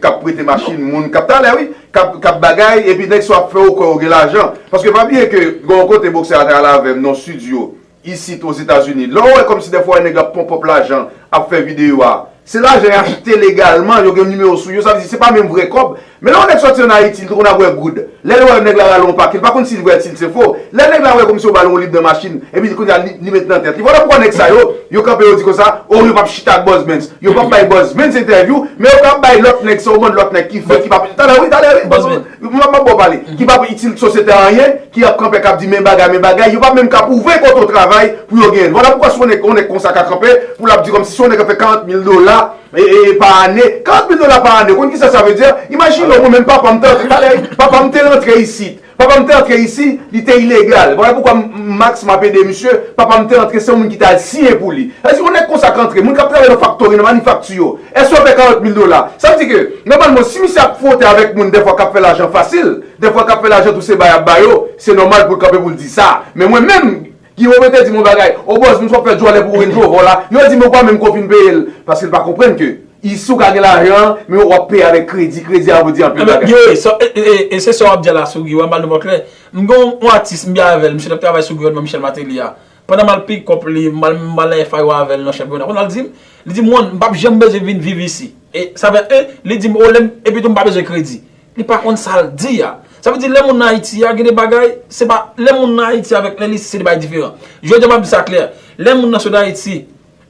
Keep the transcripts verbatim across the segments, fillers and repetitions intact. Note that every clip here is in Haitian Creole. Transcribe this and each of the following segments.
k ap prete machin moun, k ap talè, wi, k ap, k ap bagay, epi nèg sa w ap fè w kwè w gen lajan. Paske pa bliye ke gen yon kote boksè a t al avè m nan studio, isit Ozetazini. Lè w wè kòmsi dèfwa w wè nèg ap ponp ap lajan, ap fè videyo a, se lajan y achte legalman, yo gen nimewo sou yo, sa vle di se pa menm vrè kòb. Men lè yon nèg sòti ann Ayiti, li te konn ap bwè goud. Lè l wè nèg la rale yon pake, li pa konn si l vrè, si l se fo. Lè nèg la wè kòmsi yo ba l yon lib nan machin, epi kounye a li, li met nan tèt li. Vwala poukwa nèg sa yo, yo kanpe, yo di konsa, o, yo p ap chita ak Buzz Bentz. Yo p ap bay Buzz Bentz entèvyou, men yo ka bay lòt nèg sa, yo bann lòt nèg ki fè, ki p ap, talè wi, talè wi, m ap, m ap ba w pale, ki p ap itil sosyete a anyen, ki ap kanpe k ap di men bagay, men bagay, yo p ap menm ka pwouve kote w travay pou yo genyen l. Vwala poukwa si yon nèg, yon nèg konsa ka kanpe, pou l ap di kòmsi si yon nèg ap fè karant mil dola, e, e, e pa ane, karant mil dola pa ane, konn kisa sa vle di? Imajine w, mwen menm papa m te rantre, talè, papa m te rantre isit. Papa m te rantre isi, li te ilegal. Vwala poukwa m, Max, m ap ede misye. Papa m te rantre, se yon moun ki te al siyen pou li. Èske yon nèg konsa k rantre, moun k ap travay nan faktori, nan manifakti yo, èske yo fè karant mil dola? Sa vle di ke, nòmalman, si misye ap fwote avèk moun, dèfwa k ap fè lajan fasil, dèfwa k ap fè lajan tou se ba y ap ba yo, se nòmal pou l kanpe pou l di sa. Men mwen menm, Guy Robert te di m yon bagay, o bòz, moun sa w ap fè djòlè pou w vin jwe vòla. Yo di m ou pa menm ko fin peye l, paske l pa konprann ke isi w ka gen lajan an, men w ap peye avèk kredi, kredi a vle di anpil bagay. Yo, e, sa- e, e, e se sa w ap di a la sou Guy, wè, m al nou pòt lè. M gen yon, yon atis, m byen avè l, misye t ap travay sou gouvènman Michel Martelly a. Pandan m al pikòp li, m al, m al nan F I O avè l nan chanpyona. Kounye a l di m, li di m, Juan, m p ap janm bezwen vin viv isi. E sa fè, e, li di m, o, lè m, epi tou m pa bezwen kredi. Li pa konn sa l di a. Sa vle di, lè moun nan Ayiti a, gen de bagay, se pa, lè moun nan Ayiti avèk lè l isi, se de bagay diferan. Jodi a, m ap di sa klè. Lè moun nan sot Ayiti,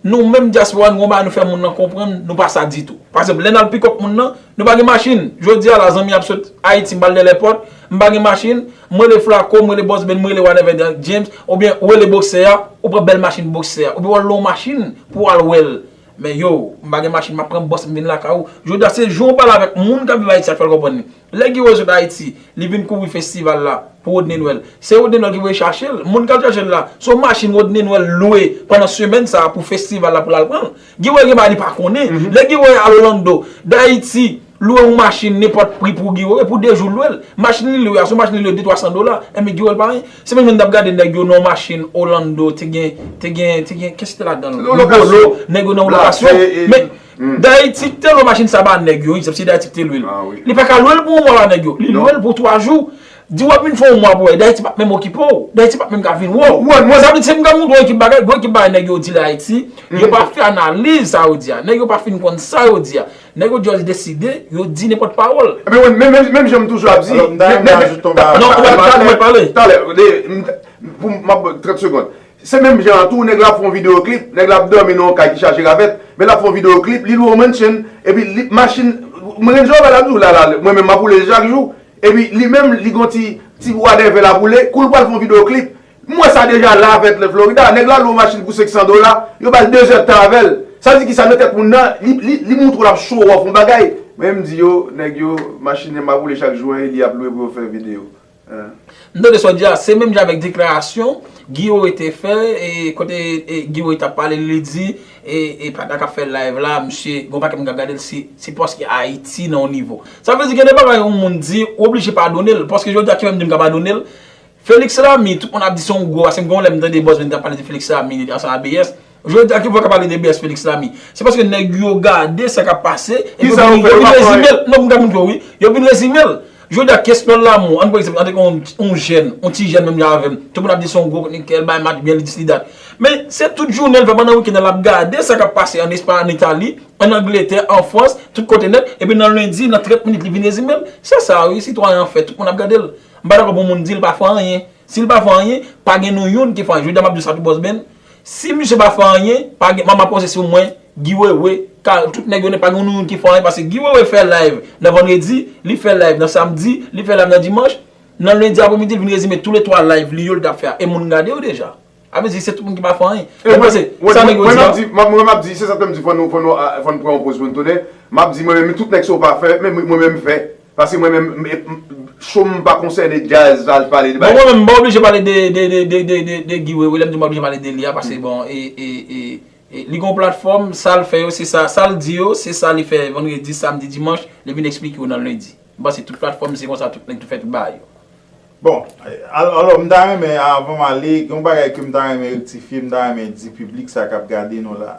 nou menm dyaspora, nou gon bagay nou fè moun nan konprann, nou pa sa ditou. Pa egzanp, lè n al pikòp moun nan, nou pa gen machin. Jodi a la, zanmi ap sot Ayiti, m pral nan lèpòt, m pa gen machin, m rele Flaco, m rele Boss Ben, m rele whatever James, oubyen ou rele boksè a, ou pran bèl machin boksè a, oubyen w al lwe yon machin pou w al wè l. Men yo, m pa gen machin, m ap pran bòs m vin lakay ou. Jodi a, se jan w pale avèk moun k ap viv Ayiti a k fè l konprann li. Lè Guy Wewe sot Ayiti, li vin kouvri festival la pou Rodney Noël. Se Rodney Noël ki voye chache l. Moun k al chache l la, se yon machin Rodney Noël lwe pandan semèn sa a pou festival la pou l al pran l. Guy Wewe gen bagay li pa konnen. Lè Guy Wewe al Orlando, Dayiti, lwe yon machin nenpòt pri pou Guy Wewe, pou de jou l lwe l. Machin li lwe a, se yon machin li lwe de twa san dola. Enben Guy Wewe pa anyen. Se menm jan n t ap gade nèg yo nan yon machin Orlando, te gen, te gen, te gen, kès ki te ladan l? Rigolo, nèg yo nan yon lokasyon. Men, Dayiti ki te lwe machin sa ba nèg yo, egzanp, se Dayiti ki te lwe l. Li pa ka lwe l pou yon mwa ba nèg yo. Li lwe l pou twa jou. Di w ap vin fè yon mwa pou wè, Dayiti p ap menm okipe w. Dayiti p ap menm ka vin wè w. Sa vle di, si m ka montre w ekip bagay, gwo ekip bagay nèg yo di la Ayiti, yo pa fè analiz sa yo di a. Nèg yo pa fin konn sa yo di a. Nèg yo just deside, yo di nenpòt pawòl. Ebyen, menm, menm, menm jan m toujou ap di, alò, m ta renmen ajoute yon bagay. Non, ou pa, ou pa pale. Talè, m, pou m, m ap, trant segonn. Se menm jan an tou, nèg la ap fè yon videyo klip, nèg la ap dòmi nan yon kay ki chaje ravèt, men l ap fè yon videyo klip, li lwe yon mansion, epi li, machin, mwen gen jan bagay la toujou la, la, mwen menm m ap woule l chak jou, epi li menm, li gon ti, ti whatever l ap woule, kou l pral fè yon videyo klip, m wè sa deja la avèk lè Florida, nèg la lwe yon machin pou senk san dola, yo ba l de zè tan avè l. Sa di ki sa nan tèt moun nan, li, li, li montre w l ap show off yon bagay. Men m di yo, nèg yo, machin m ap woule chak jou an, e li ap lwe pou yo fè videyo. M tande sa w di a, se menm jan avèk deklarasyon Guy Wewe te fè, e kote, e, Guy Wewe t ap pale, li di, e, e pandan k ap fè live la, misye, gon pakèt moun k ap gade l, se, se paske Ayiti nan yon nivo. Sa vle di gen de bagay yon moun di, ou oblije padone l, paske jodi a ki fè m di m ka padone l, Felix Lamy, tout moun ap di se yon gwo, paske m gen yon lè m tande Bòs Vin t ap pale de Felix Lamy ansanm a B S. Jodi a ki fè w ka pale de B S Felix Lamy? Se paske nèg yo gade sa k ap pase, epi yo vin rezime l. Non, m ka montre w, wi. Yo vin rezime l. Jodi a, kesyon lanmou, ann pran egzanp, antre yon, yon jèn, yon ti jèn menm jan avè m. Tout moun ap di se yon gwo kote, kè l bay match byen, li dis, li dat. Men, se tout jounen l fè pandan wikenn nan, l ap gade sa k ap pase ann Espay, ann Itali, ann Angletè, an Frans, tout kote nèt, epi nan lendi, nan trant minit, li vin rezime l. Se sa, wi, sitwayen an fè, tout moun ap gade l. M pa dakò pou moun di l pa fè anyen. Si l pa fè anyen, pa gen nou youn ki fè anyen. Jodi a m ap di w sa tou, Bòs Ben. Si misye pa fè anyen, pa gen, m ap poze sou mwen, Guy Wewe, ka, tout nèg yo nèt, pa gen nou youn ki fè anyen, paske Guy Wewe fè live nan vandredi, li fè live nan samdi, li fè live nan dimanch, nan lendi apremidi, li vin rezime toulètwa live li yo, li t ap fè a. E moun gade yo deja. Sa vle di, se tout moun ki pa fè anyen. E mwen, mwen, mwen, mwen m ap di, mwen, mwen m ap di, se sa k fè m di, fò nou, fò nou, a, fò n pran yon poz pou n tounen. M ap di, mwen menm, tout nèg sa yo pa fè, men mwen, mwen menm m fè. Paske mwen menm, m, m, show m pa konsène djaz, al pale de bagay. Bon, mwen menm, m pa oblije pale de, de, de Guy Wewe, lè m di m pa oblije pale de li a, paske, bon, e, e, e, e, li gon platfòm, sa l fè yo, se sa, sa l di yo, se sa li fè vandredi, samdi, dimanch, li vin eksplike yo nan lendi. M panse tout platfòm, se konsa tout nèg tou fè tout bagay yo. Bon, al-, alò, m ta renmen, avan m ale, gen yon bagay ke m ta renmen rektifye, m ta renmen di piblik sa k ap gade nou la.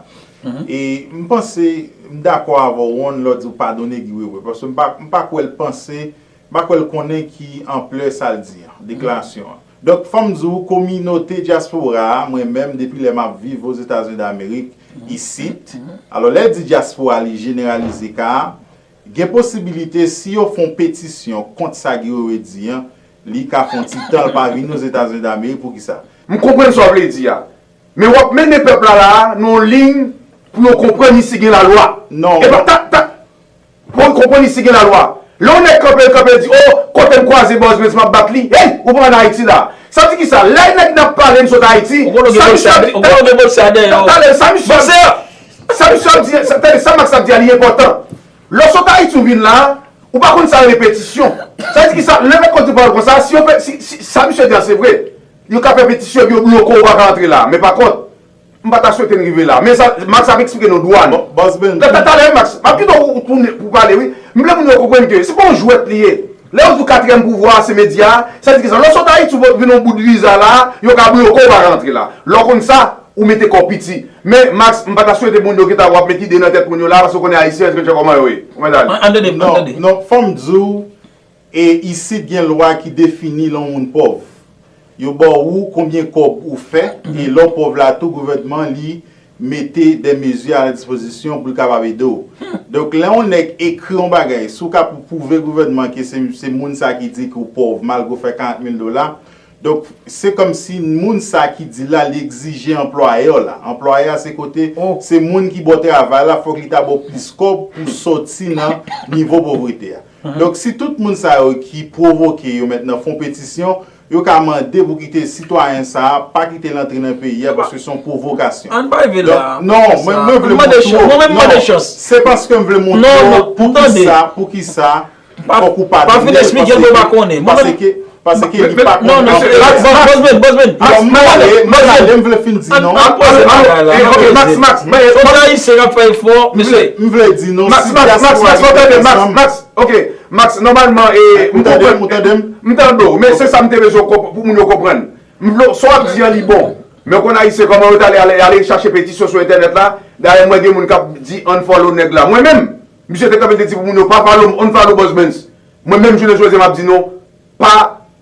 E m panse, m dakò avè w, Ron, lè w di w padone Guy Wewe, paske m pa, m pa kwè l panse, m pa kwè l konnen ki anplè sa l di an, deklarasyon an. Donk, fò m di w, kominote dyaspora a, mwen menm, depi lè m ap viv Ozetazini Damerik, isit, alò, lè l di dyaspora, li jeneralize ka a, gen posibilite, si yo fè yon petisyon kont sa Guy Wewe di an, li ka fè yon ti tan l pa vini Ozetazini Damerik. Poukisa? M konprann sa w vle di a. Men w ap mennen pèp la la a nan yon liy pou yo konprann isi gen lalwa. Non. E pa ta, ta, pou yo konprann isi gen lalwa. Lè yon nèg kanpe, l kanpe, l di, o, kote m kwaze Bòs Benz, m ap bat li. Hey, ou pa ann Ayiti la. Sa di kisa? Lè nèg nan ap pale, m sot Ayiti. Sa misye ap di, talè, sa misye ap di, sa, tande, sa Max ap di a, li enpòtan. Lè w sot Ayiti, ou vin la, ou pa konn sa rele petisyon. Sa di kisa? Lè mèt kòti pawòl konsa, si yo fè, si, si, sa misye di a se vre, yo ka fè petisyon, epi yo bloke w, ou pa ka antre la. Men pa kont, m pa ta swete n rive la. Men sa, Max ap eksplike nou dwàn. Bon, Bòs Ben. Ta, ta, talè, Max, m ap kite w tounen pou pale, wi. M vle moun yo konprann ke se pa yon jwèt li ye. Lè yo di w katriyèm pouvwa a se medya a, sa di kisa? Lè w sot Ayiti, ou vin yon bout viza la, yo ka bloke w, ou pa ka antre la. Lè w konn sa, ou mete kò w piti. Men, Max, m pa ta swete moun yo gentan w ap met ide nan tèt moun yo la, paske w konnen Ayisyen, se konsa kòman yo ye. Ou mèt ale. An, an tande, an tande. Non, non, fò m di w, e isit gen lwa ki defini lè yon moun pòv. Yo ba w konbyen kòb ou fè, e lè w pòv la tou, gouvènman li mete de mezi a la dispozisyon pou l kapab ede w. Donk, lè yon nèg ekri yon bagay, si w ka pou pwouve gouvènman ke se, se moun sa ki di ke w pòv, malgre w fè karant mil dola, donk, se kòmsi moun sa ki di la, li egzije anplwayè w la. Anplwayè a, se kote, se moun ki ba w travay la, fòk li ta ba w plis kòb pou w sòti nan nivo povrete a. Donk, si tout moun sa yo ki pwovoke yo mentnan fè yon petisyon, yo ka mande pou kite sitwayen sa a, pa kite l antre nan peyi a, paske se yon pwovokasyon. Ann pa rive la. Donk, non, mwen, mwen vle montre w. Mwen menm mande chans. Se paske m vle montre w poukisa, poukisa fòk ou pa vin eksplike l pou pa konnen. Paske, paske li pa konn. Non, non, non, Bosman, Bosman. Mwen ale, mwen ale, m vle fin di non. Ann poze bagay la. Max, Max, Max. Fòk Ayisyen ap fè efò, mesye. M vle di non, si dyaspora yo fè Max, Max. Ok, Max, nòmalman, e, m tande w, m tande w, men se sa m te bezwen pou moun yo konprann. M vle, sa w ap di an, li bon. Men w konn Ayisyen kòman yo t ale, ale, ale chache petisyon sou entènèt la. Dayè, m wè gen moun k ap di unfollow nèg la. Mwen menm, misye te kanpe, l te di pou moun yo pa follow, unfollow Buzz Bens. Mwen menm, jounen jodi a, m ap di non, pa,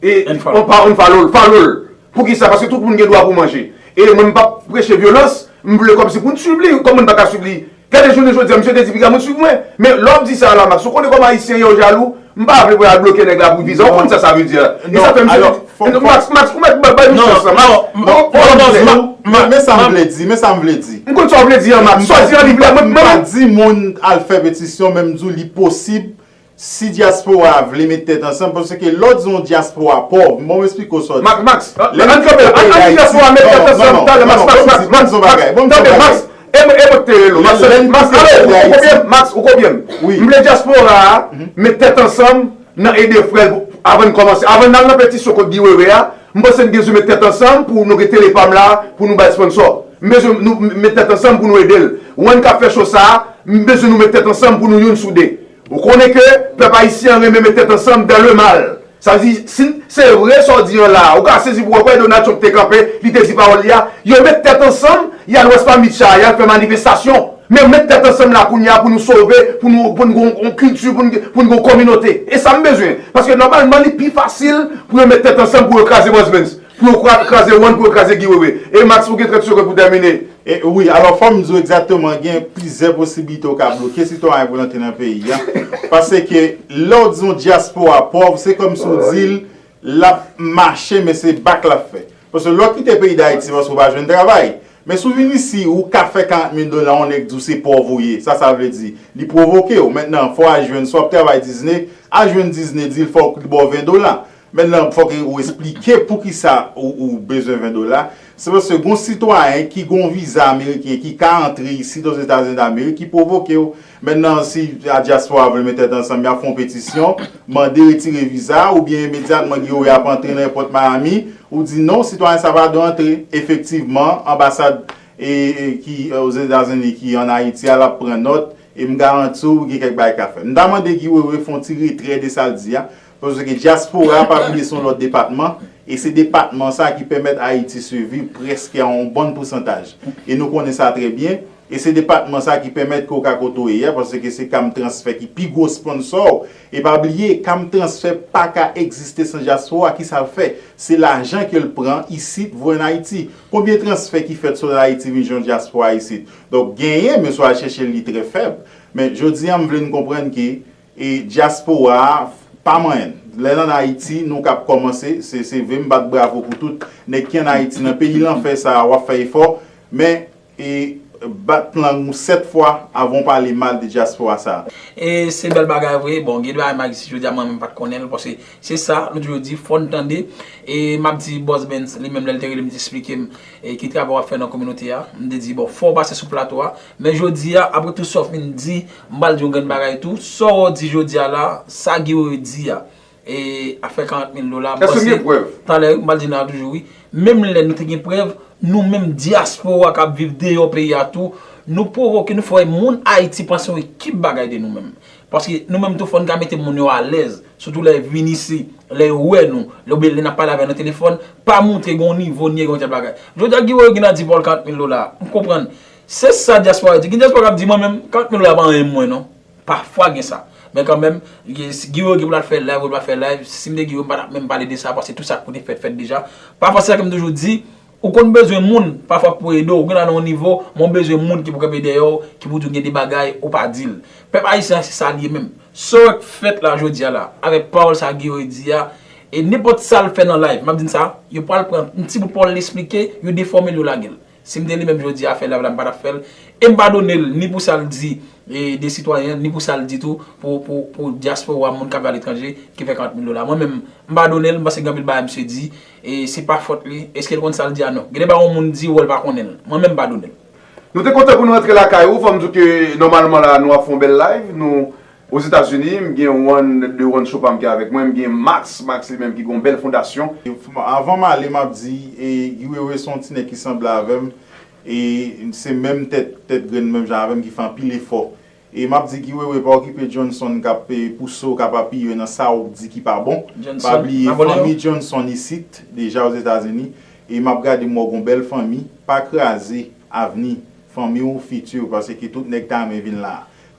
e, pa unfollow l, follow l. Poukisa? Paske tout moun gen dwa pou manje. E mwen, m p ap preche vyolans, m vle kòmsi pou n swiv li, kòman n pa ka swiv li? Gade jounen jodi a, misye te di piga moun swiv mwen. Men lè w ap di sa a la, Max, ou konnen kòman Ayisyen ye, yo jalou, m pa vle pou y al bloke nèg la pou viza. Ou konn sa sa vle di a. E sa fè m di, Max, Max, ou mèt bay, bay m chans lan, Max. Bon, bon, men, men sa m vle di, men sa m vle di. M konn sa w vle di an, Max. Sa w di an, li klè. Mwen, mwen, m pa di moun al fè petisyon, men m di w li posib si dyaspora a vle met tèt ansanm, paske lè w di yon dyaspora pòv, bon, m eksplike w sa w di. Max, Max, ann kanpe la, ann di dyaspora a met tèt ansanm talè, Max, Max, Max, Max, Max, tande, Max, e mwen, e mwen ki te rele w, Max, Max, ale, ou, ou kopye m, Max, ou kopye m. M vle dyaspora a met tèt ansanm nan ede frè l avan n kòmanse, avan n al nan petisyon kont Guy Wewe a, m panse n gen bezwen met tèt ansanm pou nou gen Telepam la, pou nou bay sponsò. M bezwen nou met tèt ansanm pou nou ede l. One k ap fè cho sa a, m bezwen nou met tèt ansanm pou nou youn soude. Ou konnen ke pèp ayisyen an renmen met tèt ansanm dans le mal. Sa vle di, si se vre sa w di an la a, ou ka sezi pou wè, wè Donald Trump te kanpe, li te di pawòl li a, yo met tèt ansanm, y al West Palm Beach a, y al fè manifestasyon. Men met tèt ansanm la kounye a pou nou sove, pou nou, pou n gen yon kilti, pou n, pou n gen yon kominote. E sa m bezwen. Paske nòmalman, li pi fasil pou yo met tèt ansanm pou yo kraze Buzz Bens, pou yo kra-, kraze One, pou yo kraze Guy Wewe. E Max, ou gen trant segonn pou tèmine. E, wi, alò, fò m di w egzakteman, gen plizyè posiblite w ka bloke sitwayen pou l antre nan peyi a. Paske lè w di yon dyaspora pòv, se kòmsi w di l, l ap mache, men se bak l ap fè. Paske lè w kite peyi Dayiti, paske w pa jwenn travay. Men si w vin isi, ou ka fè karant mil dola, yon nèg di w se pòv ou ye. Sa sa vle di? Li pwovoke w. Mentnan, fò w al jwenn, si w ap travay Disney, al jwenn Disney, di l fòk li ba w ven dola. Mentnan, fòk ou eksplike poukisa ou, ou bezwen ven dola. Se paske gon sitwayen ki gon viza ameriken ki ka antre isit Ozetazini Damerik ki pwovoke w. Mentnan, si a dyaspora vle met tèt ansanm, y ap fè yon petisyon, mande retire viza, oubyen imedyatman Guy Wewe ap antre nan èpòt Miami, ou di non, sitwayen sa pa dwe antre. Efektivman, anbasad e, e ki, e, Ozetazini ki ann Ayiti a, l ap pran nòt, e m garanti w, gen kèk bagay k ap fèt. M ta mande Guy Wewe fè yon ti retrè de sa l di a, paske dyaspora a, pa bliye, se yon lòt depatman, e se depatman sa a ki pèmèt Ayiti siviv prèske a yon bon pousantaj. E nou konnen sa trè byen, e se depatman sa a ki pèmèt ke w ka kote w ye a, paske se Cam Transfer ki pi gwo sponsò w. E pa bliye, Cam Transfer pa ka egziste san dyaspora. Kisa l fè? Se lajan ke l pran isit, voye ann Ayiti. Konbyen transfè ki fèt sot Ayiti vin jwenn dyaspora isit? Donk, genyen, men si w al chèche l, li trè fèb. Men, jodi a, m vle n konprann ke, e, dyaspora a pa manyen. Lè n ann Ayiti, nou k ap kòmanse, se, se vre, m bat bravo pou tout nèg ki ann Ayiti, nan peyi lanfè sa a, w ap fè efò. Men, e bat lang ou sèt fwa avan w pale mal de dyaspora sa a. E se bèl bagay vre. Bon, gen de bagay m ap di jodi a, mwen menm pa t konnen l, paske se sa, nou toujou di, fò n tande. E m ap di Bòs Bens, li menm, lè l te rele m, te eksplike m, e ki travay w ap fè nan kominote a. M te di, bon, fò w pase sou plato a. Men jodi a, apre tout sa w fin di, m pral di yon grenn bagay tou. Sa w di jodi a la, sa Guy Wewe di a, e afè karant mil dola, èske n gen prèv? Talè, m pral di nou toujou, wi. Menm lè nou te gen prèv, nou menm dyaspora k ap viv deyò peyi a tou, nou pwovoke, nou fè moun Ayiti panse yon ekip bagay de nou menm. Paske nou menm tou, fò n ka mete moun yo alèz, sitou lè yo vin isi, lè yo wè nou, lè oubyen lè n ap pale avè yo nan telefòn, pa montre gen yon nivo, ni gen yon jan bagay. Jodi a, Guy Wewe gen nan di pa w l karant mil dola, m konprann. Se sa dyaspora yo di. Gen dyaspora k ap di, mwen menm, karant mil dola pa anyen pou mwen, non. Pafwa gen sa. Men kanmenm, gen, si Guy Wewe gen pou l al fè live, ou pa fè live, si m te Guy Wewe, m pa t ap menm pale de sa, paske tout sa k pou te fèt, fèt deja. Pafwa, se sa ke m toujou di, Ou konn bezwen moun pafwa pou ede w, ou gentan nan yon nivo, men w bezwen moun ki pou kanpe dèyè w, ki pou di w gen de bagay ou pa di l. Pèp ayisyen an se sa l ye menm. Sa k fèt la jodi a la, avèk pawòl sa Guy Wewe di a, e nenpòt sa l fè nan live, m ap di n sa, yo pral pran yon ti bout pawòl l esplike, yo defòme l, yo lage l. Si m te li menm jodi a fè live la, m pa t ap fè l. E m padone l, ni pou sa l di e, de sitwayen, ni pou sa l di tou, pou, pou, pou dyaspora, moun k ap viv aletranje, ki fè karant mil dola. Mwen menm, m padone l, m panse gen anpil bagay misye di, e se pa fòt li. Èske l konn sa l di a? Non. Gen de bagay yon moun di, ou wè l pa konnen l. Mwen menm, m padone l. Nou te kontan pou nou rantre lakay ou, fò m di w ke nòmalman la, nou ap fè yon bèl live, nou Ozetazini, m gen One, de One Show pa m ki avèk mwen, m gen Max, Max li menm ki gen yon bèl fondasyon. Avan m ale, m ap di, e, Guy Wewe se yon ti nèg ki sanble avè m, e se menm tèt, tèt grenn menm jan avè m ki fè anpil efò. E m ap di Guy Wewe pa okipe Johnson k ap, e, pouse w, k ap apiye w nan sa w di ki pa bon. Pa bliye fanmi Johnson isit, deja Ozetazini, e m ap gade m wè w gon bèl fanmi, pa kraze avni fanmi w, fiti w, paske tout nèg ta renmen vin la.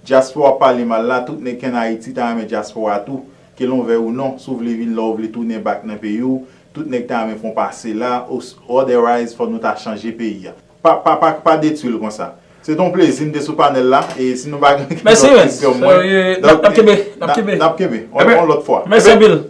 Dyaspora ap pale mal la, tout nèg ki ann Ayiti ta renmen dyaspora tou. Ke l on vle ou non, si w vle vin la, w vle tounen back nan peyi w, tout nèg ta renmen fè yon pase la, os-, otherwise, fò nou ta chanje peyi a. Pa, pa, pa, pa detwi l konsa. Se te yon plezi m te sou panèl la, e si nou pa gen lòt kesyon, mwen, n ap kenbe, n ap kenbe. N ap kenbe, yon lòt fwa. Mèsi anpil.